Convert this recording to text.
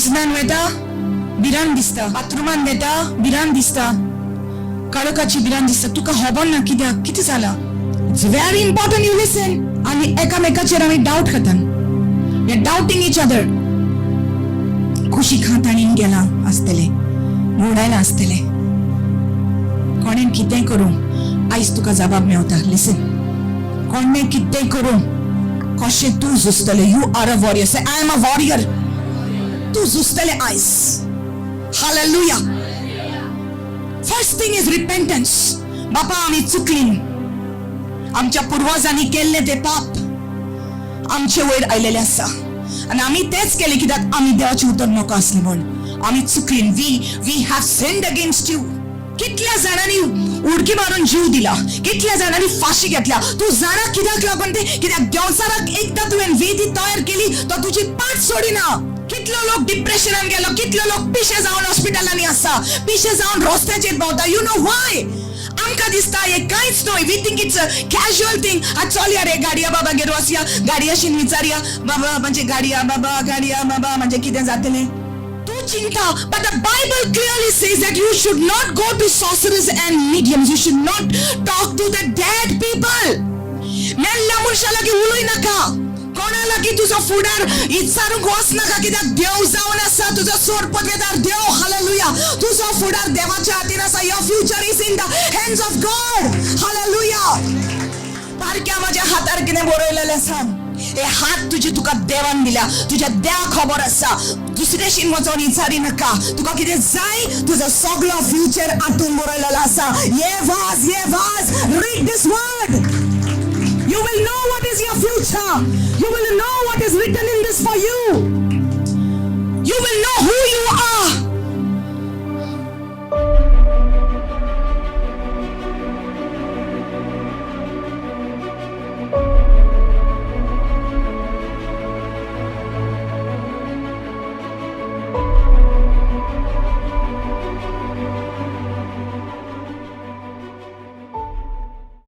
कुजनान वेता, भिरांत दिसता. बाथरुमान वेता, भिरांत दिसता. काळोखाची भिरांत दिसता. तुका खबर ना कित्याक, कितें जाला. It's very important you listen. आनी एकामेकाचेर आमी डावट खातात. We are doubting each other. कुशीक हाताणीन गेला आसतले, घोडायला आसतले, कोणें कितें करूं, आयज तुका जबाब मेवता. लिसन, कोणें कितें करूं, कशें तूं झुजतले. You are a warrior. Say, I am a warrior. तूं झुजतले आयज. Hallelujah. First thing is repentance. बापा, आमी चुकली. आमच्या पुर्वजांनी केल्लें ते पाप आमचे वयर आयलेलें आसा आनी आमी तेच केलें, कित्याक आमी देवाचें उतर नको आसलें म्हण आमी चुकलीन. We have sinned against you. कितल्या जाणांनी उडकी मारून जीव दिला, कितल्या जाणांनी फाशी घेतल्या. तूं जाणा कित्याक लागून ते? कित्याक देंवचाराक एकदां तुवें वेदी तयार केली, तो तुजी पाठ सोडिना. कितलो लोक डिप्रेशनान गेलो, कितलो लोक पिशे जावन हॉस्पिटलांनी आसा, पिशे जावन रस्त्याचेर भोंवता. You know why? आमकां दिसता हे कांयच न्हय. We think it's a casual thing. आज चलया रे, गाडया बाबागेर वचया, गाडयाशीन विचारया, बाबा म्हणजे गाडया बाबा, गाडया बाबा म्हणजे कितें जातलें? तूं चिंता, but the Bible clearly says that you should not go to sorcerers and mediums. You should not talk to the dead people. मेल्ल्या मनशा लागीं उलय नाका. कोणा लागीं तुजो फुडार इचारूंक वच नाका, कित्याक देव जावन आसा तुजो सोरपतवेदार देव. हालेलुया. तुजो फुडार देवाच्या हातीन आसा. Your future is in the hands of God. Hallelujah. बारक्या माझ्या हातार कितें बरयलेलें आसा. हे हात तुजे तुका देवान दिल्या. तुज्या देवा खबर आसा. दुसऱ्याशीन वचोन विचारी नाका. तुका कितें जाय, तुजो सगलो फ्युचर आतून बरयलेलो आसा. ये वाज, ये वाज, read this word. You will know what is your future. You will know what is written in this for you.